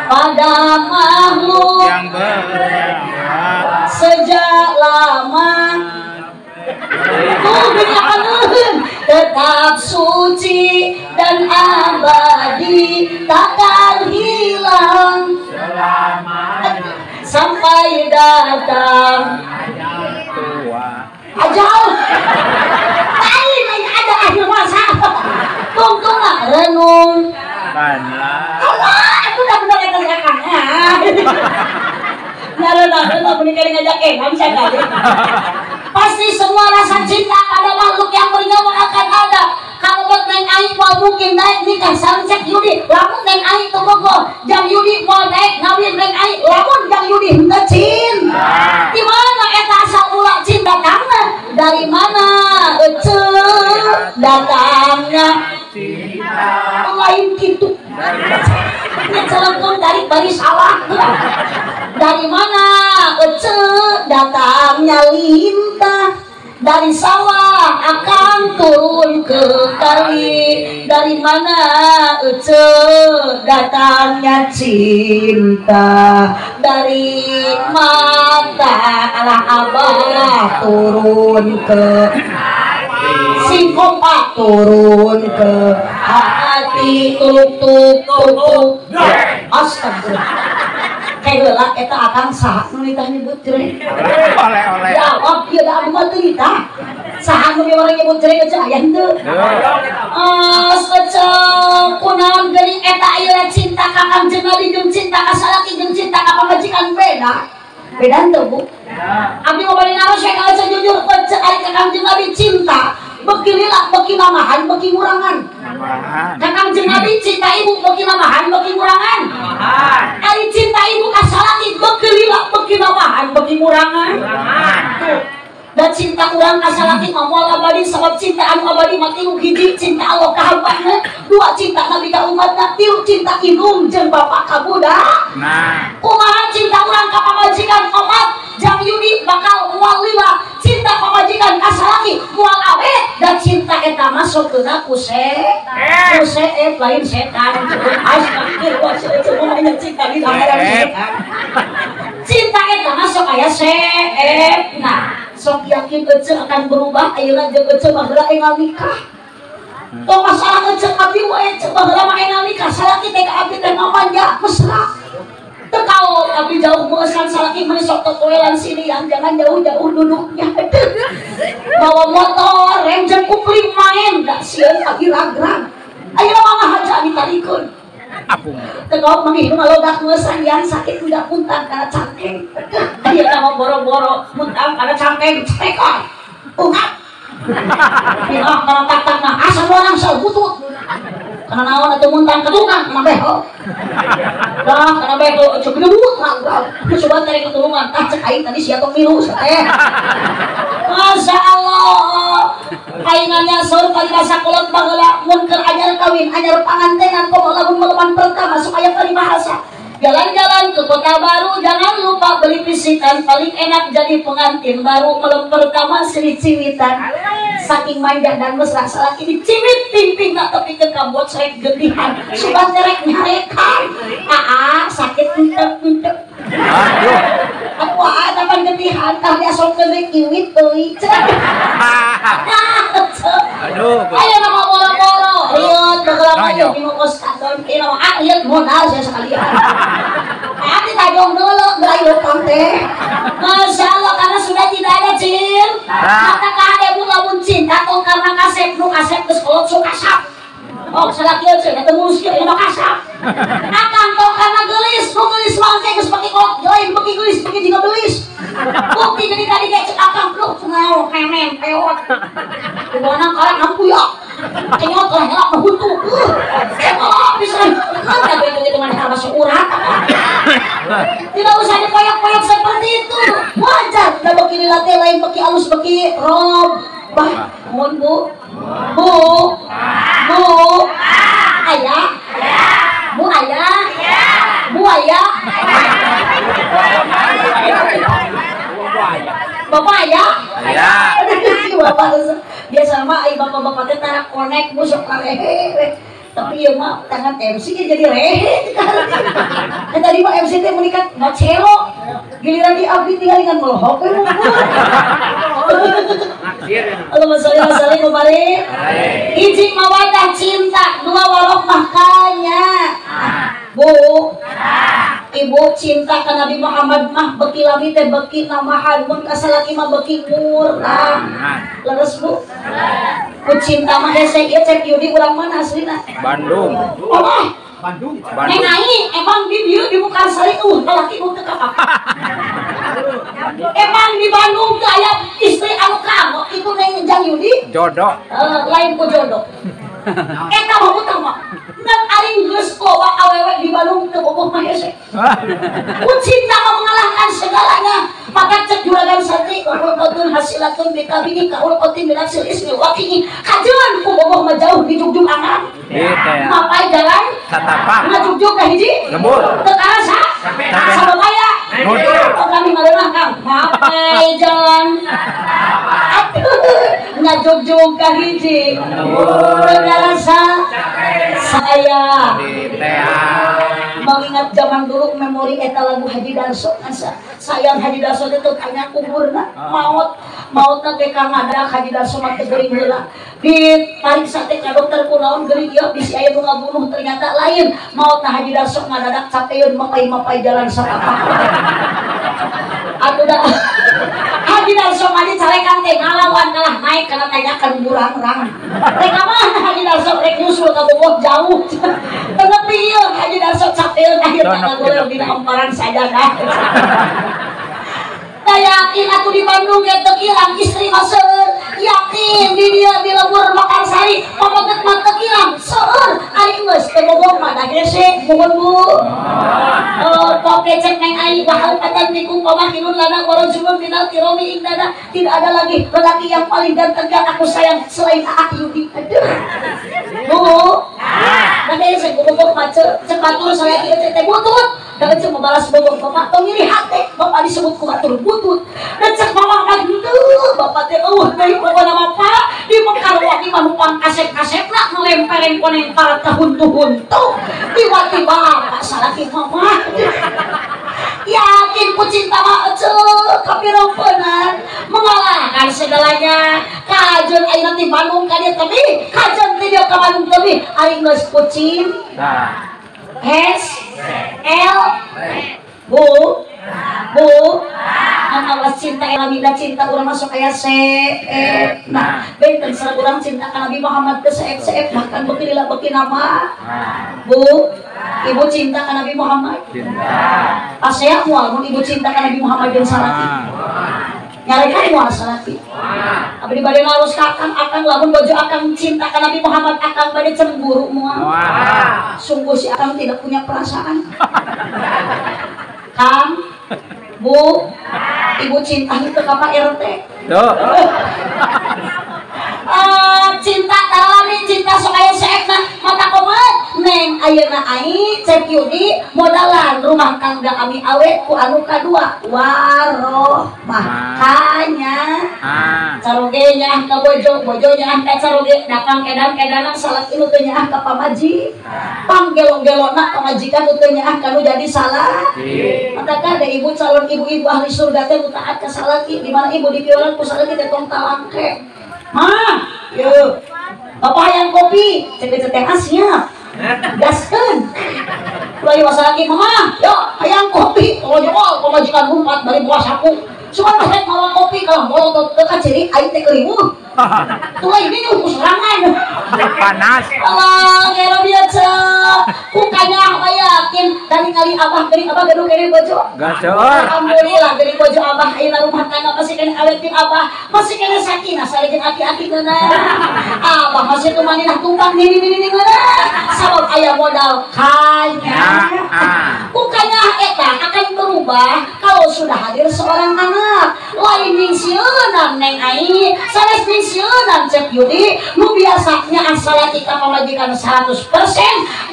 pada makhluk yang bernyawa sejak lama. Tetap suci dan abadi, takkan hilang selamanya sampai datang ajal tua. Ajal lain ada akhir masa. Tungtunglah renung. Allah, aku udah benar eta akang. Nah, menikah ngajak bisa kali. Pasti semua rasa cinta pada makhluk yang bernyawa akan ada. Kalau buat neng aing mau mungkin naik nikah sareng Cak Yudi, lamun neng aing teu bogoh, jang Yudi mau naik ngawin neng aing, lamun jang Yudi henteu cinta. Di mana eta asal mula cinta datangna? Dari mana ece datangnya cinta? Lain kitu. Nya celengkeun tarik bari salah. Dari mana ece datangnya lintah? Dari sawah akan turun ke kali. Dari mana ece datangnya cinta? Dari mata alah abah turun ke singkompak turun ke hati. Tuk tuk tuk tuk. Astagfirullah. Heula eta akang saha nu nitah nyebut jere? Oleh-oleh. Jawab ieu da abdi mah teu nitah. Saha nu miwarang nyebut jere ece aya henteu? As ece kunaon geuning eta ayeuna cinta ka Kangjeng Nabi jeung cinta ka salaki jeung cinta ka pamajikan beda. Beda henteu, Bu? Abdi mah bade naros we ka ece jujur ece ari ka Kangjeng Nabi cinta beuki lila beuki namahan beuki ngurangan. Ka Kangjeng Nabi cinta ibu beuki namahan beuki ngurangan. Ari cinta ibu ka salaki beuki lila beuki namahan beuki ngurangan. Dan cinta urang ka salaki mah moal abadi sabab cinta anu abadi mah tilu hiji cinta Allah ka hambana, dua cinta Nabi ka umatna, tilu cinta indung jeung bapak ka budak. Nah, kumaha cinta urang ka pamajikan omat jang Yudi bakal moal lila, cinta pamajikan ka salaki moal awet, dan cinta eta masuk keuna ku seep lain setan. Astagfirullah, cuma cinta di dalam setan. Cinta eta masuk aya seep. Nah, sok yakin ece akan berubah ayeuna jeung ece baheula enggal nikah. Tong masalah ece abdi wae ece baheula mah enggal nikah, salaki teh ka abdi teh mamanja mesra. Teu kaot abdi jauh meungesan salaki meni sok totoelan sini yang jangan jauh-jauh duduknya. Bawa motor rem jeung kupling main da sieun abdi ragrag. Ayeuna mah ngahaja ditarikeun. Apung. Teu manggih nu ngalodak meungesan yang sakit udah muntah kana cangkeng. Ayeuna mah boro-boro muntah kana cangkeng cetekon. Ungap. Pinah kana tak-tak mah asa orang sal butut. Kana naon atuh muntah ka tukang kana beho. Dah kana beho cek gedebut ragrag. Coba tarik ketulungan tah cek aing tadi sia tong milu teh. Masya Allah. Paingannya seur paribasa kolot baheula mun keur anyar kawin anyar pangantenan komo lamun meleman pertama sok aya paribahasa. Jalan-jalan ke kota baru jangan lupa beli pisikan paling enak jadi pengantin baru malam pertama seri ciwitan. Saking manja dan mesra salaki diciwit pimpin nak tepikeun ka bocrek getihan sugan nyerek nyarekan. Aa sakit henteu-henteu. Aduh. Aku aa tapan getihan tah diasongkeun deui kiwit euy. Aduh. Ayo nama boro-boro riot baheula mah di kos kadon ieu mah ah riot modal saya sekalian. Hati tajong dulu gayutan teh. Masya Allah karena sudah tidak ada cinta. Maka kahade bu lamun cinta tong karena kasep nu kasep geus kolot sok kasap. Oh salaki euy eta ngurus ieu mah kasap. Akang tong karena geulis nu geulis mah engke geus beki kolot lain beki geulis beki jiga belis. Bukti dari tadi ge cek akang lu cenau kemen pewot. Kumaha karang ampuya. Kenyot lah helak mah huntu. Oh bisa kan tapi itu dengan masuk urat. Tidak usah dipoyok-poyok seperti itu. Wajar da beki dilatih lain beki alus beki rob. Bah, mohon Bu. Bu. Bu. Ayah. Bu ayah. Bu ayah. Bapak ayah. Bapak biasa mah ai bapak-bapak teh tara konek busuk rehe. Tapi ieu mah tangan MC jadi rehe. Kan tadi mah MC teh menikah ngacelo. Giliran di abdi tinggal dengan melohok we. Allahumma sholli wa sallim wa barik. Hiji mawadah cinta, dua warohmah kanya. Bu, ibu cinta ka Nabi Muhammad mah beki lami teh beki namahan mun ka salaki mah beki murah. Leres Bu? Ku cinta mah hese ieu cek Yudi urang mana aslina? Bandung. Oh, Bandung. Neng aing emang di dieu di Mekarsari lalaki nu teu kapake. Emang di Bandung teu aya istri anu kamu ibu neng Jang Yudi? Jodoh. Lain ku jodoh. Eta mah utama. Ngan aing geus loba awewe di Bandung teu bogoh mah hese. Ku cinta mah mengalahkan segalanya. Maka cek juragan santri ulqatun hasilatun bikabini ka ulqatin binafsil ismi waqi'i. Kajeun ku bogoh mah jauh di jugjug angan. Mapai jalan satapak. Ngajugjug ka hiji? Lembur. Teu karasa? Sabab aya. Oh kami maleunah Kang. Mapai jalan. Ngajugjug ka hiji. Teu karasa. Saya mengingat zaman dulu memori eta lagu Haji Darso asa sayang Haji Darso itu tanya kuburna maut mautna teh ka ngadak Haji Darso mah teh geuring heula dipariksa teh ka dokter kunaon geuring ieu bisi aya nu ngabunuh ternyata lain mautna Haji Darso ngadadak capeun mapai-mapai jalan satapak atuh da Haji Darso mah dicarekan teh ngalawan kalah naik kana tanyakan burangrang rek ka mana Haji Darso rek nyusul ka Bogor jauh tenepi ieu Haji Darso capeun akhirna ngagoler dina amparan sajadah. Tak yakin aku di Bandung ya teu kirang istri mah seueur yakin di dieu di lembur Mekarsari pameget mah teu kirang seueur ari geus teu bogoh mah da hese muhun Bu. Poke cek neng ai wahal patan bikum pamahilun lana warajulun minal kirami indana tidak ada lagi lelaki yang paling ganteng yang aku sayang selain Aa Yudi. Aduh. Bu. Nah hese bogoh mah cek batur saya ieu teh butut. Da cek membalas bogoh bapak tong nyeri hate bapak disebut ku batur butut. Dan cek mama mah henteu bapak teh eueuh deui pokona mah Pak di Mekarwangi mah numpang kasep-kasepna ngelemperen koneng para kahuntu-huntu. Tiba-tiba bapak salaki mama. Yakin ku cinta mah eceu kapirompenan mengalahkan segalanya. Kajeun ayeuna ti Bandung ka dieu tebih, kajeun ti dieu ka Bandung tebih ari geus ku cinta. S L Bu Bu awas cinta Nabi cinta urang masuk aya C E nah benten sareng urang cinta ka Nabi Muhammad ke C F bahkan beuki lila beuki nama Bu ibu cinta ka Nabi Muhammad cinta pasea moal mun ibu cinta ka Nabi Muhammad jeung salaki nyarekan moal salaki abdi bade naros ka akang akang lamun bojo akang cinta ka Nabi Muhammad akang bade cemburu moal sungguh si akang tidak punya perasaan. Kang, Bu, ibu cinta itu ke Pak RT. Tuh. ayeuna ai Cep Yudi modalan rumah tangga kami awet ku anu kadua warohmah kanya caroge nyaah ka bojo, bojo nyaah ka caroge, dakang edan-edanan salaki nu teu nyaah ka pamaji, panggelo-gelona pamajikan nu teu nyaah ka nu jadi salah. Maka ada ibu calon ibu-ibu ahli surga teh nu taat ka salaki, di mana ibu dipiolan ku salaki teh tong talangke. Mah, yeuh. Bapak hayang kopi, cek teh siap. Gaskeun. Ulah ieu salaki mama, yo hayang kopi, tolong pamajikan lumpat bari buah sapu. Sugan teh mawa kopi kalau molotot teu kaciri aing teh keriweuh. Tuh ini nyuruh serangan. Panas. Allah, gelo biasa. Ku kanya apa yakin tadi ngali abah geuning abah gaduh keneh bojo. Gacor. Alhamdulillah geuning bojo abah ayeuna rumah tangga masih keneh awet jeung abah, masih keneh sakinah sare jeung aki-aki ngeunah. Abah masih tumaninah tumpang nini-nini ngeunah. Sabab aya modal kanya. Ku kanya eta akan berubah kalau sudah hadir seorang anak. Lain nyingsieunan neng ai, sanes nyingsieunan Cep Yudi, nu biasanya salaki ka pamajikan 100%,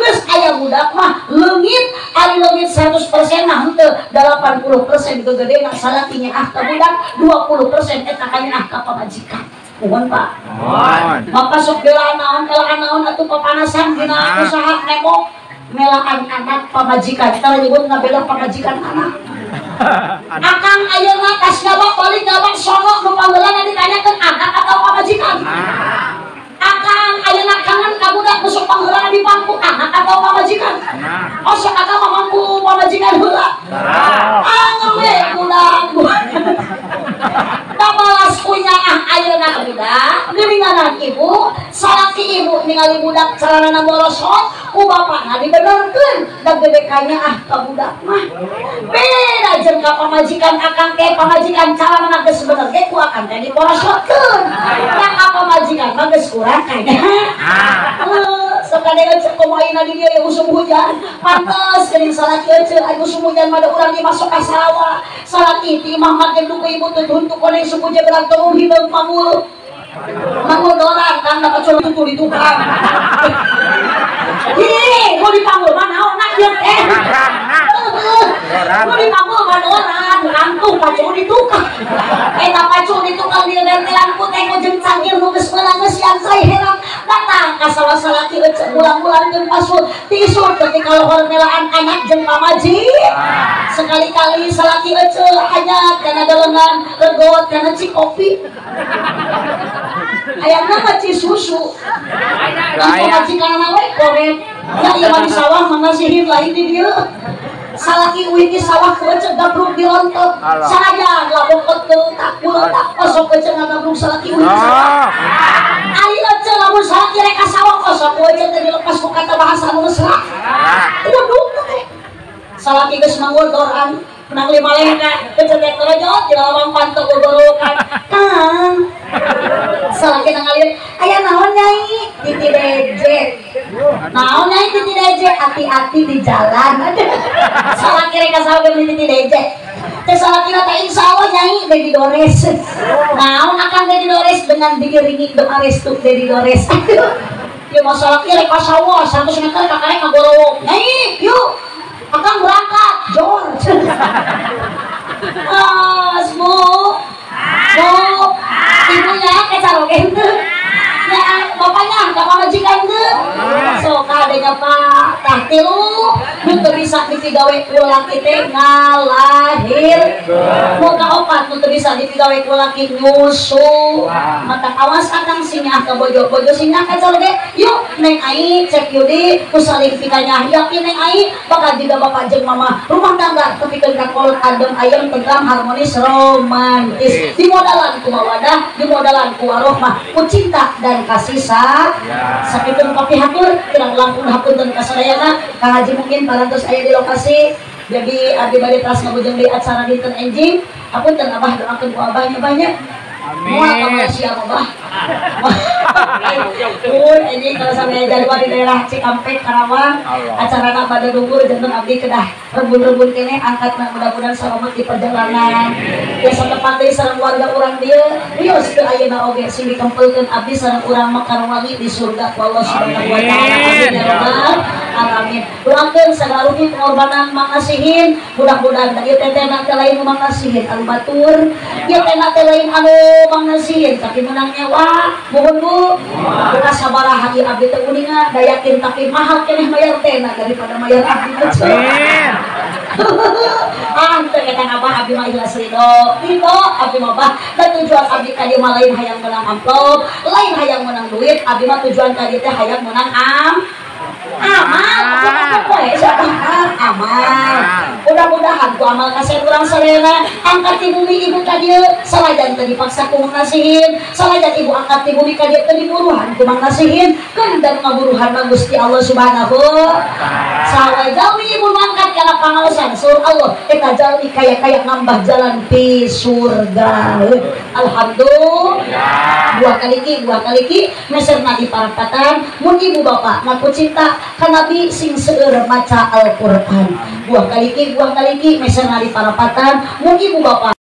geus aya budak mah leungit, ari leungit 100% mah henteu 80% gegedena salaki nyaah ka budak, 20% eta kanyaah ka pamajikan. Mohon Pak. Mohon. Bapak sok bela naon kalah naon atuh papanasan dina usaha nembok melaan anak pamajikan. Kita nyebut ngabela pamajikan anak. Akang ayeuna tas ngabak balik ngabak sono nu panggeulana ditanyakeun anak atau pamajikan. Akang ayeuna kangen ka budak nu sok panggeulana di pangku anak atau pamajikan. Osok akang mah mampu pamajikan heula. Angeur we budak. Kabalas kunyaah ayeuna budak geuninganan ibu salaki ibu ningali budak calanana morosot ku bapakna dibenerkeun da gede kanyaah ka budak mah. Beda jeung ka pamajikan akang teh pamajikan calanana geus bener ge ku akang teh diporosotkeun. Da ka pamajikan mah geus kurang kanya. Sok kadang cek komo ayeuna di dieu ya usum hujan. Pantes geuning salaki euceu aya usum hujan mah da urang dimasuk ka sawah. Salaki ti imah make duku ibu teh huntu koneng suku jebrang teu hideung pangul. Manggul dorang kang dapat cuma tutu di tukang. Hi, mau dipanggul mah naon nak ieu teh. Mau dipanggul mah dorang, ngantuk pacu di tukang. Eta pacu di tukang di rentelan ku teh jeung cangkir nu geus meunang geus siang saya heran. Datang ka sawah salaki euceu ulang-ulang jeung pasut. Tiisur ketika lohor melaan anak jeung pamaji. Sekali-kali salaki euceu hanya kana galengan regot kana cikopi. Ayamna mah ci susu. Pamajikanna we koret. Ya ieu mah di sawah mah ngasihin lain di dieu. Salaki uih di sawah ku eceu gabruk dirontot. Sanajan labokot teu tak kuletak osok eceu ngagabruk salaki uih di sawah. Ari eceu lamun salaki rek ka sawah osok ku eceu teh dilepas ku kata bahasa anu mesra. Kudu teh. Salaki geus manggul doran menang lima lengka eceu teh torojot di lawang panto gogorowokan. Kang salaki ngalir aya naon nyai titi deje. Naon nyai titi deje hati-hati di jalan. Salaki rek ka sawah beli titi deje. Teh salaki teh insyaallah nyai Dedi Dores. Naon akan Dedi Dores dengan diiringi doa restu Dedi Dores. Ieu mah salaki rek ka sawah 100 meter kakarek ngagorowok. Nyai, yuk. Akang berangkat, jor. Mas, Bu. Bu, ibunya ke caroge henteu. Ya, bapaknya ka pamajikan teu. Sok kadenya Pak, tah tilu nu teu bisa dipigawe ku laki teh ngalahir. Nu kaopat nu teu bisa dipigawe ku laki nyusu. Mata awas akang sinyah ka bojo, bojo sinyah ka caroge. Yuk neng ai cek Yudi ku saling pikanyah yakin neng ai bakal juga bapak jeung mama rumah tangga tepikeun ka kolot adem ayem tentram harmonis romantis. Dimodalan ku mawadah, dimodalan ku warohmah, ku cinta dan kasih sayang. Sakitu nu kapihatur kirang langkung hapunten ka sadayana. Kang Haji mungkin parantos aya di lokasi. Jadi abdi bade teras ngabujeng di acara dinten enjing. Hapunten abah doakeun ku abahnya banyak. Moal ka Malaysia mah bah. Mun ini kalau sampai jadwal di daerah Cikampek Karawang acarana pada luhur janten abdi kedah rebun-rebun keneh angkatna mudah-mudahan selamat di perjalanan. Biasa tepat deui sareng warga urang dieu wios teu ayeuna oge sing dikempelkeun abdi sareng urang Mekarwangi di surga ku Allah Subhanahu wa taala. Amin ya rabbal alamin. Doakeun sagala rupi pengorbanan mangasihin mudah-mudahan da ieu teteh teh lain nu mangasihin anu batur ieu teh lain anu mangasihin tapi menang nyewa mohon Bu buka sabaraha ieu abdi teh uninga da yakin tapi mahal keneh mayar teh daripada mayar abdi teh. Amin. Teu eta abah abdi mah ikhlas ridho ridho abdi mah bah dan tujuan abdi ka dieu mah lain hayang menang amplop lain hayang menang duit abdi mah tujuan ka dieu teh hayang menang amal amal mudah-mudahan ku amal kasih urang sadayana angkat di bumi ibu ka dieu salajan teu dipaksa ku mangasihin salajan ibu angkat di bumi ka dieu teu diburuhan ku mangasihin keun dan ngaburuhan mah Gusti Allah Subhanahu sawa jalmi ibu mangkat kana pangaosan sur Allah eta jalmi kaya-kaya nambah jalan pi surga. Alhamdulillah. Dua kali ki meserna di parapatan mun ibu bapak ngaku cinta ka Nabi sing seueur maca Al-Qur'an. Buah kaliki meserna di parapatan mun ibu bapak